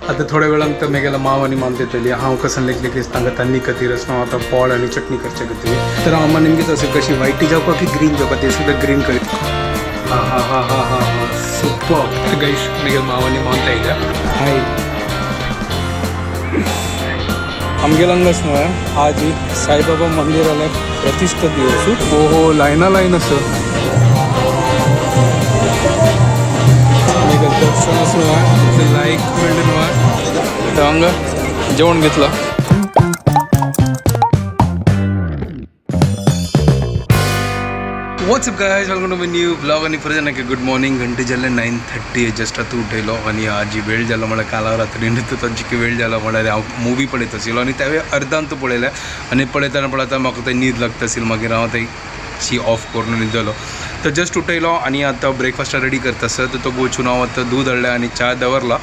आता थोड्या वेळान तर मेगेला माव आनी माम येतली. हांव कसन लेखले की तांकां तन्नी खातीर आसना आतां पोळ आनी चटणी करचे खातीर. तर हांव नेमकी तशें कशी व्हायटी जावपा की ग्रीन जावपा ते सुद्दां ग्रीन करी. हा हा हा हा हा हा सुपर गाईस, मेगेल माव आनी माम येयल्या. हाय, आमगेल हांगाच न्हय आज साईबाबा मंदिराले प्रतिष्ठा दिवस. हो हो, लायना लायन आसा. मेगेल दर्शन आसा लायक मेळ्ळें न्हय. तर हांगा जेवण घेतलं. What's up guys, welcome to my new blog. आणि परत एक गुड मॉर्निंग. घंटे जाल्ले 9:30, जस्ट आतां उठयलो. आनी आजी वेळ जालो म्हळ्यार काल रात्री न्हिदता जितके वेळ जालो म्हळ्यार हांव मुवी पळयत आशिल्लो आनी तेवे अर्दान तो पळयलें आनी पळयतना पळयता म्हाका ते न्हीद लागता आशिल्ली. मागीर हांव ती ऑफ करून न्हिदलो. तर जस्ट उठयलो आनी आतां ब्रेकफास्ट रेडी करता आसर तर तो वचून हांव आतां दूद हाडलें आनी च्या दवरला.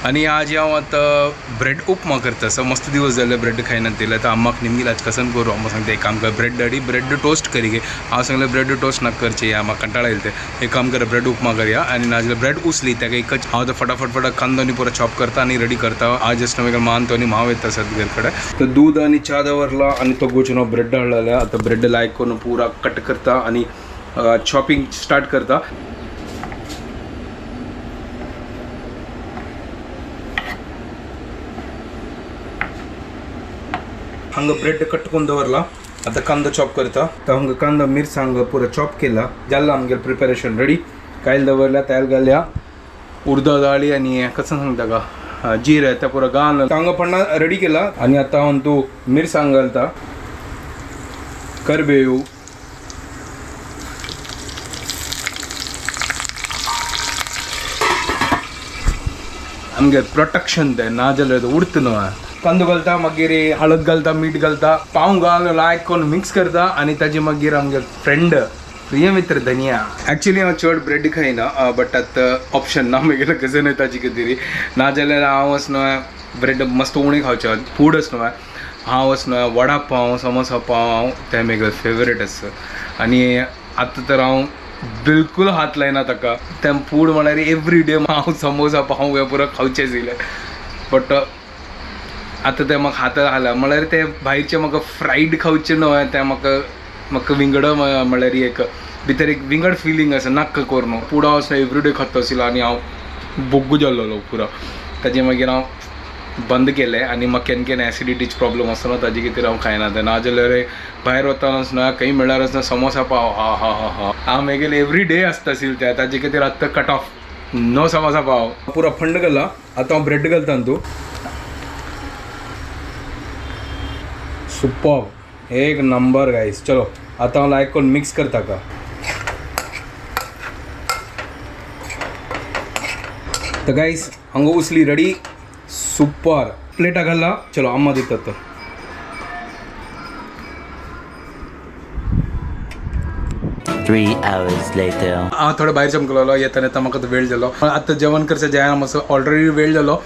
आनी आज हांव आतां ब्रेड उपमा करता आसा. मस्त दिवस जाले ब्रेड खायना दिले. तर अम्माक निमगील आज कसन करूं. अम्मा सांगता एक काम कर, ब्रेड हाडी, ब्रेड टोस्ट करी गे. हांव सांगलें ब्रेड टोस्ट नाका करचे या, म्हाका कंटाळा येयले. ते एक काम कर, ब्रेड उपमा करया. आनी नाजाल्यार ब्रेड उसली ताका एकच. हांव आतां फटाफट फटा कांदो आनी पुरो चॉप करता आनी रेडी करता. आज जस्ट मागीर मान तो आनी माव येता आसात घर कडेन. तर दूद आनी च्या दवरला आनी तो वचून हांव ब्रेड हाडलेले. आतां ब्रेड लायक करून पुरा कट करता आनी चॉपिंग स्टार्ट करता. हांगा ब्रेड कट करून दवरला. आता कांदो चॉप करता. तर हांगा कांदो मिरसांग पुरो चॉप केला. जाल्ला आमगेल प्रिपरेशन रेडी. कायल दवरल्या, तेल घालया, उर्द दाळी आनी कसं सांगता का जिरे त्या पुरो घालून हांगा पन्ना रेडी केला. आनी आतां हांव तूं मिरसांग घालता, करबेव, आमगे प्रोटेक्शन ते ना जाल्यार उडत न्हू. कांदो घालता, मागीर हळद घालता, मीठ घालता, पाव घाल लायक करून मिक्स करता. आनी ताजे मागीर आमगे फ्रेंड प्रिय मित्र धनिया. ॲक्च्युली हांव चड ब्रेड खायना, बट आतां ऑप्शन ना मागीर कजन ताजे खातीर. ना जाल्यार हांव न्हय ब्रेड मस्त उणें खावचें. फूड न्हय हांव न्हय वडा पाव, समोसा पाव हांव ते म्हगे फेवरेट आसा. आनी आतां तर हांव बिलकुल हात लायना ताका. तें फूड म्हळ्यार एवरी डे हांव समोसा पाव हे पुरो खावचें आशिल्लें. बट आतां तें म्हाका हाता घाला म्हळ्यार ते भायरचें म्हाका फ्रायड खावचें न्हय. तें म्हाका म्हाका विंगड म्हळ्यार एक भितर एक विंगड फिलींग आसा. नाक्क करून फूड हांव एवरी डे खाता आशिल्लो आनी हांव बोग्गू जाल्लो पुरो. ताजे मागीर हांव बंद केलें. आनी म्हाका केन्ना केन्ना एसिडिटीचे प्रॉब्लम आसता न्हू ताजे खातीर हांव खायना तें. नाजाल्यार भायर वतना न्हय खंय मेळ्ळ्यार आसना समोसा पाव, हा हा हा हा हांव मागीर एवरी डे आसता आशिल्लें तें. ताजे खातीर आतां cut off, no samosa pav. पुरो फंड घाला. आतां हांव ब्रेड घालता तूं. सुपर, एक नंबर गाईस. चलो आता हांव लायक करून मिक्स करता का. तर गाईस हांगा उसली रेडी, सुपर. प्लेटा घाला. चलो अम्मा दितात तर. 3 hours later. हांव थोडो भायर चमकलोलो, येता येता म्हाका वेळ जालो. आतां जेवण करचें जायना, मातसो ऑलरेडी वेळ जालो,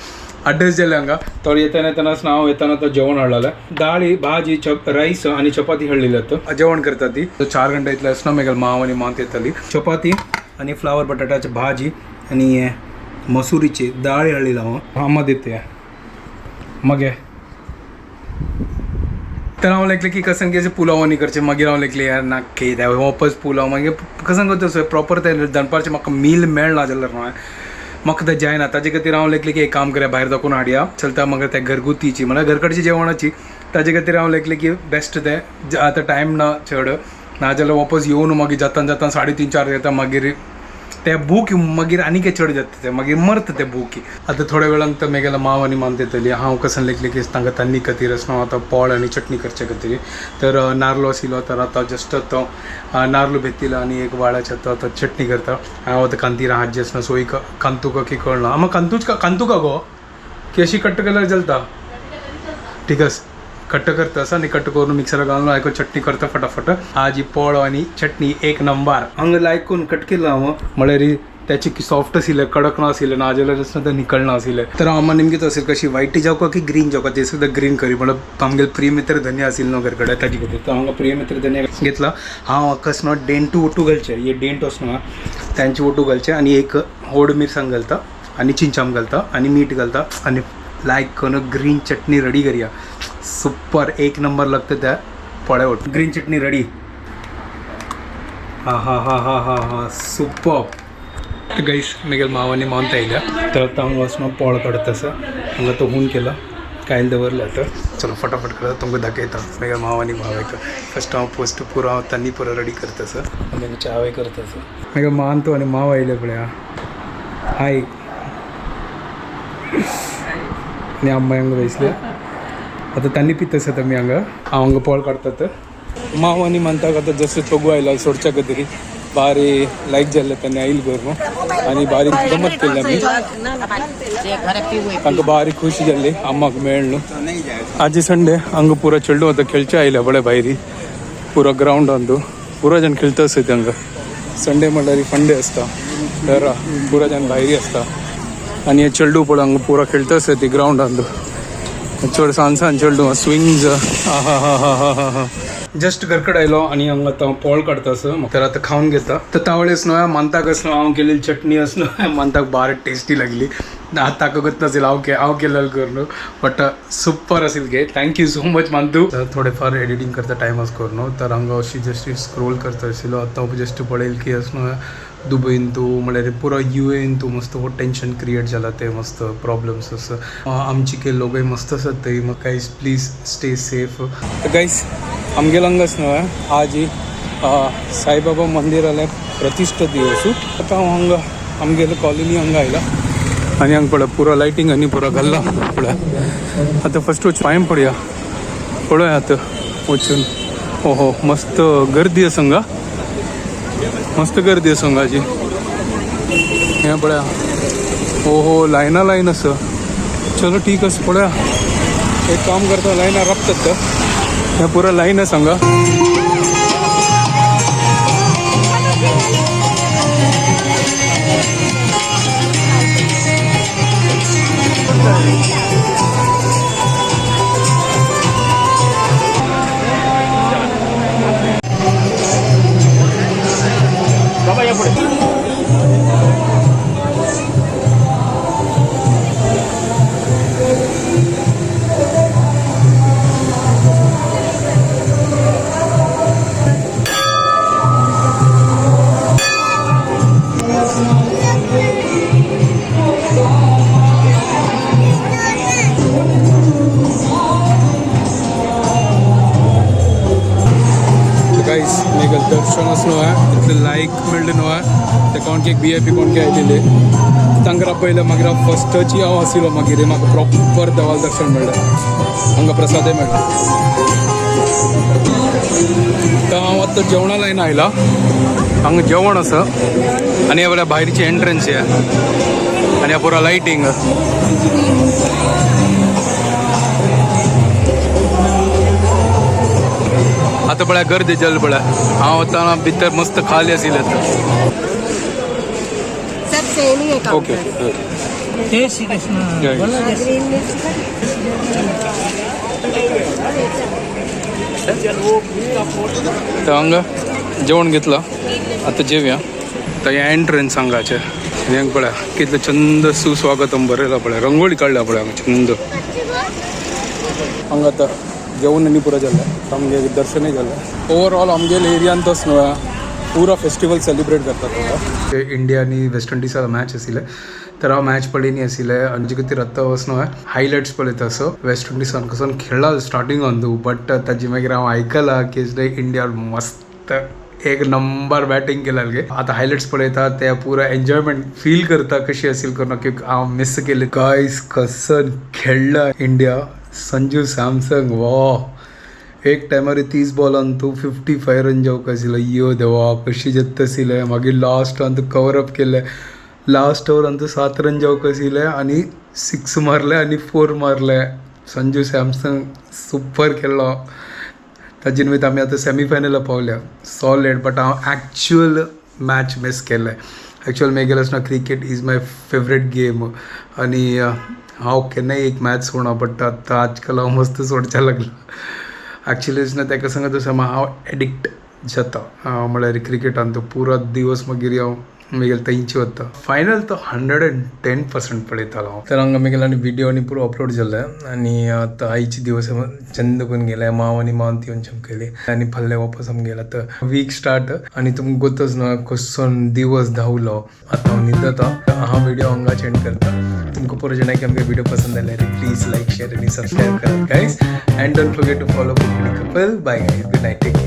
अड्डेच जाले हांगा. तर येताना येतानाच हांव येताना तो जेवण हाडलेलें, दाळी भाजी रायस आनी चपाती हाडलेली. आतां जेवण करता ती 4 घंटे इतले आसना. मागीर माव आनी मांत येताली. चपाती आनी फ्लावर बटाटाची भाजी आनी मसुरीची दाळी हाडलेली हांव. अम्मा दिते मगे. तर हांव लेखलें की कसं की पुलाव आनी करचें. मागीर हांव लेखलें यार नाक ते वापस पुलाव मागीर कसं करता प्रॉपर ते दनपारचें म्हाका मील मेळना जाल्यार न्हय म्हाका तें जायना. ताजे खातीर हांव लेखलें की एक काम करया, भायर दाखोवन हाडया चलता म्हाका त्या घरगुतीची म्हळ्यार घरकडची जेवणाची. ताजे खातीर हांव लेखलें की बेस्ट तें. आतां टायम ना चड, नाजाल्यार वापस येवन मागीर जातान जातान 3:30-4 जाता. मागीर ते भूक मागीर आनीक चड जाता, ते मागीर मरता ते भूक. आतां थोड्या वेळान तर मागीर माव आनी माम येतली. हांव कसन लेखलें की तांकां तन्नी खातीर आसना आतां पोळ आनी चटणी करचे खातीर. तर नारलो आशिल्लो, तर आतां जस्ट तो नारलो भेतिलो आनी एक वाळाचे आतां चटणी करता. हांव आतां कांतीर आजी आसना सो एक कांतूक की कळना. आमा कांतूच कांतूक गो की अशी कट्ट केल्यार चलता. ठीक आसा, कट्ट करता आसा आनी कट्ट करून मिक्सर घालून आयको चटणी करता फटाफट. आज ही पोळो आनी चटणी एक नंबर. हांगा लायक करून कट केला हांव म्हळ्यार त्याची सॉफ्ट आशिल्लें, कडक ना आशिल्लें, नाजाल्यार आसना तें निकळना आशिल्लें. तर हांव नेमकी असेल कशी व्हायटी जावका की ग्रीन जावका ते सुद्दां ग्रीन करी. म्हळ्यार आमगेले प्रिय मित्र धनिया आशिल्लो न्हू घर कडेन ताजे खातीर. तर हांगा प्रिय मित्र धनिया घेतला. हांव हाका न्हू डेंटू ओटू घालचें, हे डेंट आसा त्यांचे ओटू घालचे आनी एक होड मिरसांग घालता आनी चिंचाम घालता आनी मीठ घालता आनी लायक करून ग्रीन चटणी रेडी करूया. सुपर एक नंबर लागतं त्या पळय. ग्रीन चटणी रेडी. हा हा हा हा हा हा सुपर. गाईस मेगेल मावानी मावन आयल्या तर आता हांगा वचून पोळ काडता आसा. हांगा तो हून केला कायल दवरला. तर चलो फटाफट करता तुमकां दाखयता मेगेल माव आनी भाव. फस्ट हांव पोस्ट पुरो हांव तांनी पुरो रेडी करता आसा आनी च्यावय करता आसा. मेगेल मान तो आनी माव आयले पळया. हाय. आनी अम्मा हांगा बसल्या. आतां तांणी पिता आसा. आमी हांगा हांव हांगा पोळ काडटा. माव आनी मानताक आतां जशें चोगू आयला सोडच्या खातीर बारी लायक जाल्ले तांणी आयल करून आनी बारीक गमत केल्ले आमी. तांकां बारीक खुशी जाल्ली अम्माक मेळ न्हू. आजी संडे हांगा पुरो चेडूं आतां खेळचे आयल्या पळय भायरी पुरो ग्रावंडान. तूं पुरो जाण खेळता आसता हांगा. संडे म्हणल्यार फंडे आसता तर पुरो जाण भायरी आसता. आनी हे चेडूं पळय हांगा पुरो खेळता आसता ती ग्रावंडान. चड सान सान चेडूं स्विंग्स. हा हा हा हा हा हा. जस्ट घरकड आयलो आनी हांगा आतां पोळ काडता आसा. तर आतां खावन घेता. तर तावळेस न्हय मानताक आसलो हांव केलेली चटणी आसलो मानताक बार टेस्टी लागली. ताका गत नासेल हांव हांव केलेलं करून बट सुपर असेल गे. Thank you so much मानतू. तर थोडेफार एडिटींग करता टायम आस करून तर हांगा अशी जस्ट स्क्रोल करता आशिल्लो. आतां जस्ट पळयल की आसलो दुबईन तूं म्हळ्यार पुरो युएन तूं मस्त हो टेंशन क्रिएट जाला ते मस्त प्रॉब्लम्स आसा. आमची के लोकय मस्त आसात थंय. मग गायज प्लीज स्टे सेफ. तर गायज आमगेलो हांगाच न्हय आजी साईबाबा मंदिराले प्रतिष्ठा दिवस. आतां हांव हांगा आमगेलो कॉलनी हांगा आयला आनी हांगा पळय पुरो लायटींग आनी पुरो घाल्ला पळय. आतां फस्ट वच पांय पडया पळय. आतां वचून ओहो मस्त गर्दी आसा हांगा. मस्त गर्दी आसा हांगाची. हें पळया. ओहो लायना लायन आसा. चलो ठीक आसा. पळया एक काम करता लायना राबतात. हें पुरो लायन आसा हांगा. गाईस मेगल दर्शन न्हू आहे इतलें लायक मेळ्ळें न्हू ते कोणके एक व्हीआयपी कोणके आयिल्ले तांकां पयलें. मागीर हांव फस्टची हांव आशिल्लो. मागीर म्हाका प्रॉपर देवाल दर्शन मेळ्ळें. हांगा प्रसादय मेळ्ळो. तर हांव आतां जेवणा लायन आयला. हांगा जेवण आसा आनी ह्या बऱ्या भायरची एंट्रन्स ह्या आनी ह्या पुरा लायटींग. आतां पळय गर्दी जाली पळय. हांव वतना भितर मस्त खाली आशिल्लें आतां. सब सेम ही है. ओके. काउंटर. ओके. जय श्री कृष्ण. जय. बोलो जय श्री ग्रीन मिर्च. तर हांगा जेवण घेतलं आता जेवया. तर हे एंट्रन्स हांगाचें आनी हांगा पळया कितलें चंद सुस्वागतम बरयलां पळय. रंगोळी काडल्या पळय हांगा चंद. हांगा आतां जेवण आनी पुरो जालें. आमगे दर्शनय जालें. ओवरऑल आमगेले एरियान तस न्हय पुरा फेस्टिवल सेलिब्रेट करतात हांगा. इंडिया आनी वेस्ट इंडिजा मॅच आशिल्ले तर हांव मॅच पळयनी आशिल्ले. आनी जे खातीर आतां वचून हांवें हायलायट्स पळयता. सो वेस्ट इंडिजान कसन खेळ्ळा स्टार्टिंगान तूं बट ताजी मागीर हांव आयकलां की इंडिया मस्त एक नंबर बॅटिंग केला गे. आता हायलाइट्स पळयता ते पुरा एन्जॉयमेंट फील करता कशी असेल करून की हांव मिस केले. गायस कसन खेळला इंडिया. संजू सॅमसंग वा एक टायमार 30 बॉलान तूं 55 रन जावंक आशिल्लो. यो देवा कशी जत्त आशिल्लें. मागीर लास्टान तूं कवर अप केलें. लास्ट ओवरान तूं 7 रन जावंक आशिल्ले आनी सिक्स मारले आनी फोर मारले. संजू सॅमसंग सुपर खेळ्ळो. ताजे निमित्त आमी आतां सेमीफायनला पावल्या. सॉलीड. बट हांव एक्चुअल मॅच मिस केलें. एक्चुअल मेगेल आसतना cricket is my favourite game आनी हांव केन्नाय एक मॅच सोडना. बट आतां आजकाल हांव मस्त सोडच्या लागला. एक्चुअली ना ताका सांगत आसा हांव एडिक्ट जाता म्हळ्यार क्रिकेटान तो पुरो दिवस मागीर हांव मागीर थंयची वता फायनल तो 110% पळयतालो हांव. तर हांगा मागीर आनी व्हिडिओ आनी पुरो अपलोड जाले आनी आतां आयचे दिवस चंद करून गेले. माव आनी मावन येवन चमकयली आनी फाल्यां वापस आम गेला. तर वीक स्टार्ट आनी तुमकां गोतच ना कसो दिवस धांवलो. आतां हांव न्हिदता. हांव व्हिडिओ हांगाच एंड करता. तुमकां पुरो जाणां की आमगे व्हिडिओ पसंद आयल्यार प्लीज लायक, शेअर आनी सबस्क्रायब करात guys, and don't forget to follow Konkani Couple. Bye guys, good night, take care.